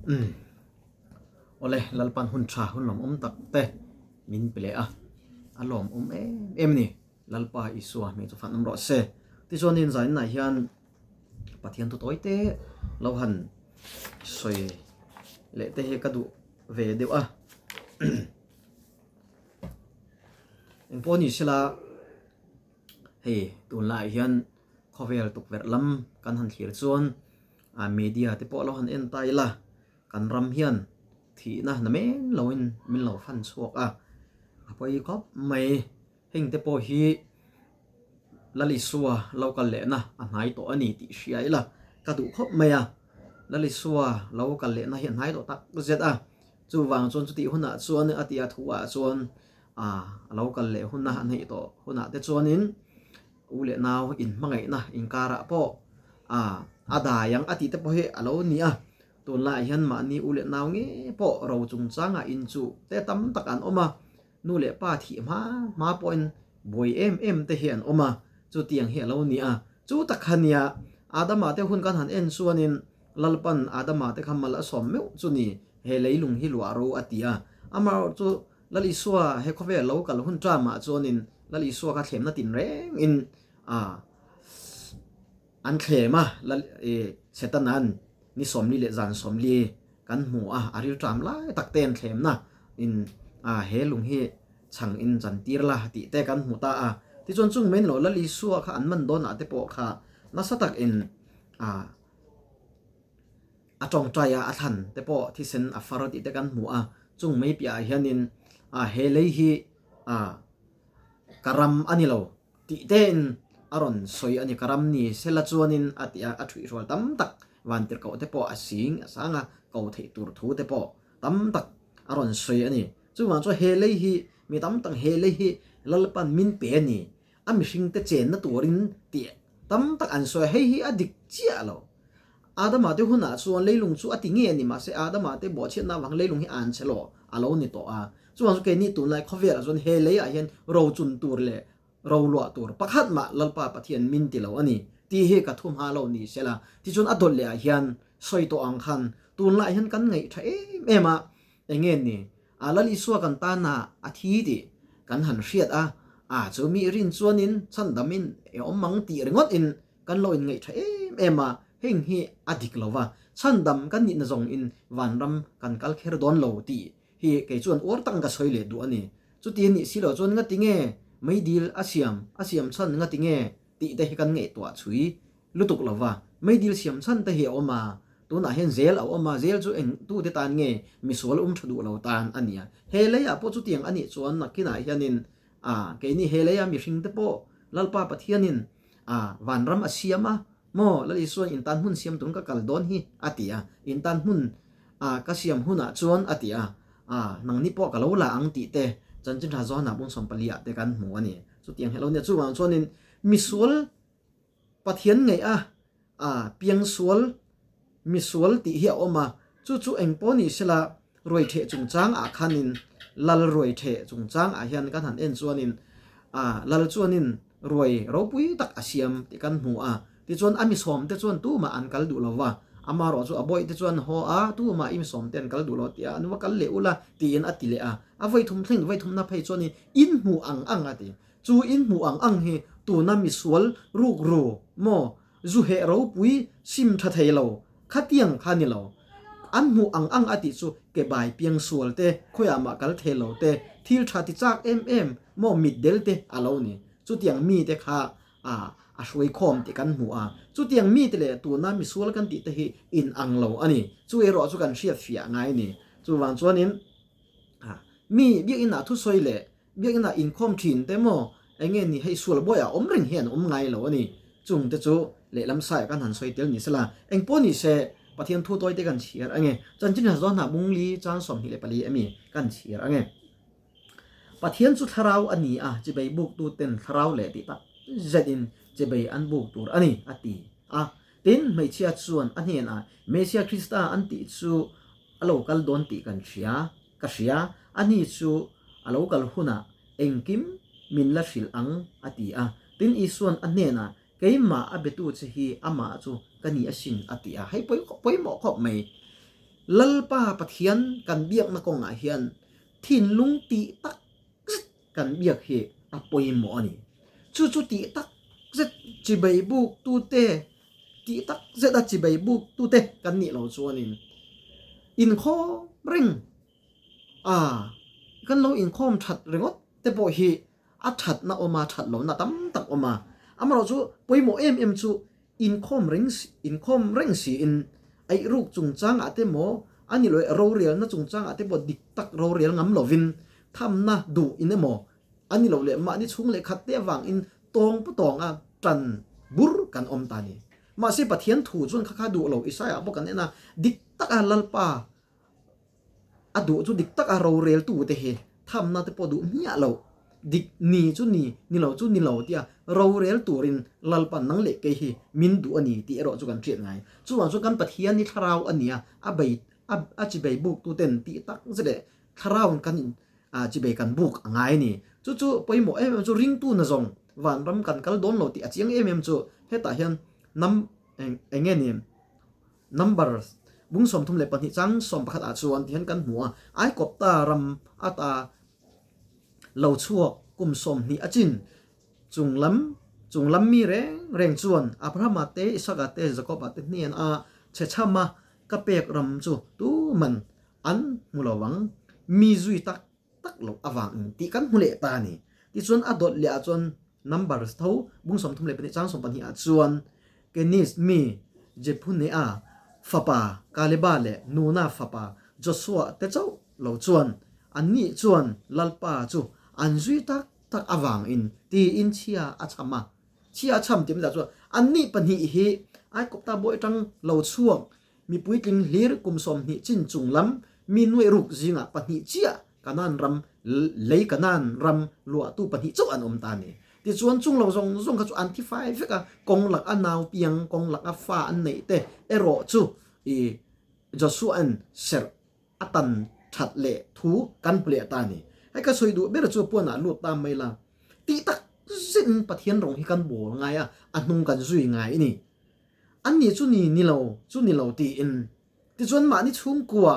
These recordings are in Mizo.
Umm. Awle, Lalpan hun tha, hun lawmawm tak te min pe leh a, a lawmawm em em a ni. Lalpa Isua hming chu fan awm rawh se. Tichuanin zaninah hian Pathian thu tawi te lo han sawi leh te hi ka duh ve deuh a. Engpawh ni sela hei tunlaiah hian khawvel tukverh lam kan han thlir chuan a media te pawh lo han en ta ila kan ram hian thihna na men loin min lo fan chhuak a, a pawi khawp mai. Heng te pawh hi Lalisua lo kal lehna a hnai tawh a ni tih hria ila ka duh khawp mai a, Lalisua lo kal lehna hi a hnai tawh tak zet a, chuvang chuan chutih hunah chuan a tia thu ah chuan a lo kal leh huna a hnaih tawh hunah te chuanin U leh nau inhmangaihna inkarah pawh a a dai ang a tih te pawh hi a lo ni a, tunlaiah hian mahni u leh nau nge pawh ro chungchangah inchuh te tam tak an awm a, nu leh pa thih hma hma pawhin buai em em te hi an awm a, chutiang hi a lo ni a. Chu tak kha nia Adama te hun kan han en chuanin Lalpan Adama te kha mal a sawm meuh chu ni, he leilung hi luah ro a ti a, amaherawhchu chu Lal Isua he khawvel lo kal hun ṭamah chuanin Lal Isua kha thlemna tin rengin a an thlem a, Lal i Setana'n ni 40 leh zan 40 kan hmu a, a ril ṭam lai tak te an thlemna in a he lung hi chhang in chan tir la tih te kan hmu ta a. Tichuan chung mai lo Lal Isua kha an man dawnah te pawh kha nasa takin a A tawngtai a, a thlan te pawh thisen a far tih te kan hmu a, chung mai piahah hianin a he lei hi a ka ram a ni lo tih tein a rawn sawi a ni, ka ram ni sela chuanin a ti a, a thuihhrual tam tak vantirhkoh te pawh a sing a sang a, ko theih tur thu te pawh tam tak a rawn sawi a ni. Chuvang chuan he lei hi mi tam tak he lei hi Lalpan min pe a ni, a mihringte chenna turin tih tam tak an sawi a, hei hi a dik chiah lo. Adama te hunah chuan leilung chu a ti nge a ni, mahse Adama te bawhchhiatna avang leilung hi an chhe lo a lo ni tawh a. Chuvang chu keini tunlai khawvelah chuan he leiah hian rochun tur leh roluah tur pakhat mah Lalpa Pathian min ti lo a ni tih hi ka thu hma lo ni sela. Tichuan a dawt lehah hian sawi tawh ang khan tunlaiah hian kan ngaih tha em em a, eng nge ni a Lal Isua kan tana a thi tih kan han hriat a, a chu mi rin chuanin chhandamin e awm ang tih ringawt in Kan lo inngaih tha em em a, heng hi a dik lo va, chhandam kan nihna zawng in vanram kan kal kher dawn lo tih hi kei chuan uar tak in ka sawi leh duh a ni. Chuti nih si lo chuan ngati nge meidil a siam a siam chhan ngati nge tih te hi kan ngaihtuah chhui lutuk lo va, meidil siam chhan te hi a awm a, tunah hian zel a awm a, zel chu eng tute tan nge misual um tha duh lo tan a nia. He leiah pawh chutiang a nih chuan nakinah hianin a keini he leia mihring te pawh Lalpa Pathianin A, vanram a siam a, maw Lal Isua'n in tan hmun siam turin ka kal dawn hi, a ti a. In tan hmun a ka siam hunah chuan, a ti a, a, nangni pawh ka lo la ang tih te Chanchin Tha Johana bung 14 ah te kan hmu a ni. Chutiang hi lo nia. Chuvang chuanin misual Pathian ngeih a, a, piangsual, misual tih hi a awm a, chu chu eng pawh ni sela Ruai theh chungchang ah khanin Lal ruai theh chungchang ah hian kan han en chuanin ah Lal chuanin ruai ropui tak a siam tih kan hmu a, tichuan a misawm te chuan tumah an kal duh lo va, amarawh chu a bawih te chuan haw a tumah i misawm te an kal duh lo tih a an va kal leh ula tiin a ti leh a, a vaithum thleng vaithumna phei chuanin in hmuh ang ang a ti, chu in hmuh ang ang hi tuna misual rukru maw Zu heh ropui sim tha thei lo, khatiang kha ni lo. An hmuh ang ang a tih chu ke bai piang sual te, khawiah mah kal thei lo te, thil tha ti chak em em maw mitdel te a lo ni. Chutiang mi te kha a a hruai khawm tih kan hmu a. Chutiang mi te leh tuna misual kan tih te hi in ang lo a ni. Chu erawh chu kan hriat fiah ngai a ni. Chuvang chuanin a mi biakinah thusawi leh Biakina inkhawm thin te maw eng nge ni hei sual bawiah awm reng hian awm ngai lo a ni. Chung te chu lehlam saiah kan han sawi tel ni sela. Eng pawh ni se Pathian thu tawi te kan chhiar ange. Chanchin hna zawn hna bungli chang 24 ami kan chhiar ange. Pathian chu thlarau a ni a, chibei buk tu ten thlarau leh tih tak zet in chibei an buk tur a ni a ti a. Tin, hmeichhia chuan a hnenah Messiah Krista an tih chu a lo kal dawn tih kan hria. Ka hria, a ni chu a lo kal hunah engkim min la hrilh ang, a ti a. Tin, Isua'n a hnenah, Keimah a betu che hi amah chu ka ni asin, a ti a. Hei pawimawh khawp mai. Lalpa Pathian kan biakna kawngah hian thinlung tih tak zet kan biak hi a pawimawh a ni. Chu chu tih tak zet chibai buk tute tih tak zet a chibai buk tute kan nih lo chuanin inkhawm reng a kan lo inkhawm that ringawt te pawh hi a thatna awm a, that lohna tam tak awm a. Amaherawhchu pawimawh em em chu inkhawm reng inkhawm reng siin eih ruk chungchangah te maw a ni loh rorelna chungchangah te pawh dik tak rorel ngam lovin thamna duh in emaw a ni loh leh mahni chhung leh khat te avangin tawng pu tawnga tan bur kan awm ta a ni. Mahse Pathian thu chuan kha kha duh lo Isaiah pawh kan en a, dik taka Lalpa A duh chu dik taka rorel tu te hi thamna te pawh duh hmiah lo. Dik ni chu ni, ni lo chu ni lo tia rorel turin Lalpa nang leh kei hi min duh a ni tih erawh chu kan hriat ngai. Chuvang chuan kan Pathian hi thlarau a nia, a bei a chibei buk tu ten tih tak zet leh thlarauin kan in chibei kan buk a ngai a ni. Chu chu pawimawh em em chu ringtu na zawng vanram kan kal dawn lo tih a chiang em em chu hetah hian nam eng enge ni Number bung 32 chang 11 ah chuan tihian kan hmu a, Aikawpta ram ata lo chhuak kum 20 a chin chunglam chunglam mi reng reng chuan Abrahama te, Isaka te, Jakoba te hnen a chhechhama ka pek ram chu tuman an hmu lo ang, mi zui tak tak loh avangin tih kan hmu leh ta a ni. Tichuan a dawt leh ah chuan number tho bung 32 chang 12 ah chuan Kenis mi Jephunea fapa Kaleba leh Nuna fapa Joshua te chauh lo chuan anni chuan Lalpa chu an zui tak tak avangin tiin chhia a chham a. Chhia a chham tih awmzia chuan anni pahnih hi Aikawpta bawi atang lo chhuak Mi puitling hlir kum 20 chin chung lam mi nuaih ruk zingah pahnih chiah Kanaan ram lei Kanaan ram luahtu pahnih chauh an awm ta a ni. Tichuan chung lo zawng zawng kha chu an thi fai vek a, kawng lak a nau piang, kawng lak a fa an neih te erawh chu i Joshua-a'n serh a tan that leh thu kan hmu leh ta a ni. Hei ka sawi duh ber chu puanah lut ta mai la, tih tak zetin Pathian rawng hi kan bawl ngai a, a hnung kan zui ngai a ni. An nih chu ni ni lo chu ni lo tiin. Tichuan mahni chhungkua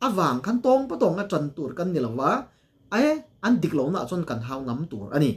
avang khan tawng patawng a tan tur kan ni lo va, e an dik lohna ah chuan kan hau ngam tur a ni.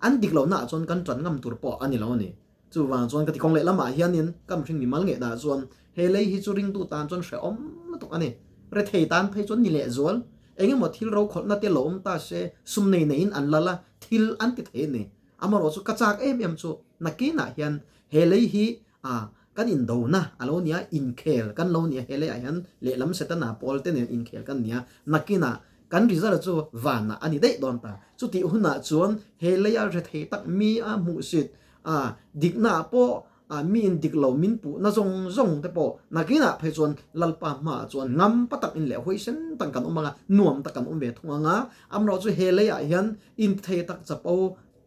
An dik lohna ah chuan kan tan ngam tur pawh a ni lo a ni. Chuvang chuan ka ti kawng leh lamah hianin ka mihring mimal ngei dah chuan he lei hi chu ringtu tan chuan hrehawm lutuk a ni. Rethei tan phei chuan ni lehzual. Engemaw thil rokhawlhna te lo awm ta se sum nei neiin an lal a, thil an ti thei a ni. Amaherawh chu ka chak em em chu nakinah hian he lei hi a kan indona a lo nia, inkhel kan lo nia he leiah hian lehlam Setana pawl te nen inkhel kan nia, nakinah kan result chu vanah a ni daih dawn ta. Chutih hunah chuan he leia rethei tak mi a hmuhsit a diknaah pawh a mi in dik lo min puhna zawng zawng te pawh nakinah phei chuan Lalpa hmaah chuan ngam pa tak in leh huaisen tak kan awm ang a, nuam tak kan awm ve thung ang a. Amaherawh chu he leiah hian inthei tak chapo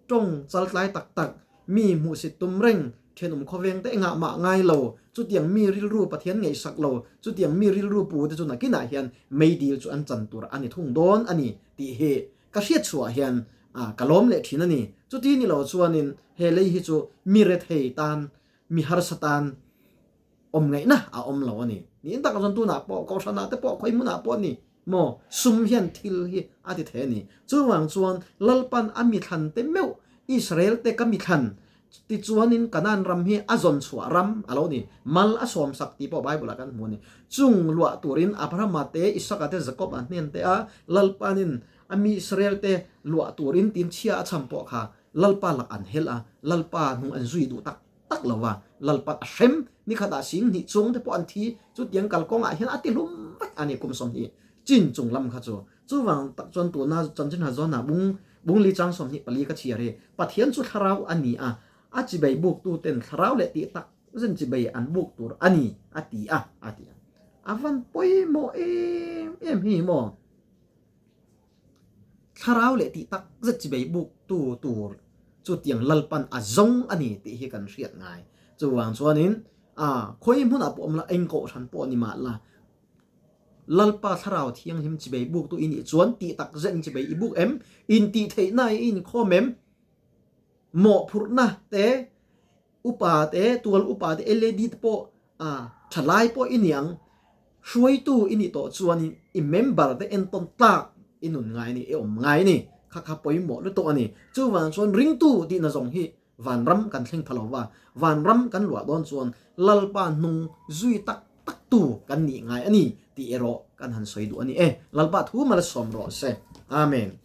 tawng chaltlai tak tak mi hmuhsit tum reng thenawm khawveng te engah mah ngai lo, chutiang mi rilru Pathian ngaihsak lo, chutiang mi rilru pu te chu nakinah hian meidil chu an chan tur a ni thung dawn a ni tih hi Ka hriat chhuah hian ka lawm leh thin a ni. Chuti ni lo chuanin he lei hi chu mi rethei tan, mi harsa tan awm ngaihna a awm lo a ni. Niin takah chuan tunah pawh Kohhranah te pawh khawi hmunah pawh a ni maw sum hian thil hi a ti thei a ni. Chuvang chuan Lalpan a mithlan te meuh Israel te ka mithlan Tichuanin Kanaan ram hi a zawn chhuah ram a lo ni. Mal a sawmsak tih pawh Bible-ah kan hmu a ni. Chung luah turin Abrahama te, Isaka te, Jakob-a hnen te a Lalpanin a mi Israel te luah turin tin chhia a cham pawh kha Lalpa lak an helh a, Lalpa hnung an zui duh tak tak lo va, Lalpan a hrem. Ni khatah sing hnih chung te pawh an thi. Chutiang kalkawngah hian a ti hlum vek a ni kum 20 chin chung lam kha chu. Chuvang tak chuan tuna chanchin ha zawnah bung bungli chang 24 ka chhiar hi Pathian chu thlarau a ni a, a chibei buktu ten thlarau leh tih tak zen chibei an buk tur a ni a ti a a ti a. A van pawimawh em em hi maw? Thlarau leh tih tak zet chibei buktu tur chu tiang Lalpan a zawng a ni tih hi kan hriat ngai. Chuvang chuanin a khawi hmunah pawh awm la eng kohhran pawh ni mah la, Lalpa Thlarau Thianghlim chibei buktu i nih chuan tih tak zet in chibei i buk em? In tih theihna i inkhawm em? Mawhphurhna te, upa te, tual upa te, LAD te pawh, thalai pawh i ni ang. Hruaitu i nih tawh chuanin i member te entawn tlak i nun ngai a ni, i awm ngai a ni. Kha kha pawimawh lutuk a ni. Chuvang chuan ringtu tihna zawng hi vanram kan thleng pha lo va, vanram kan luah dawn chuan Lalpa hnung zui tak tak tu kan nih ngai a ni tih erawh kan han sawi duh a ni e. Lalpa thu malsawm rawh se. Amen.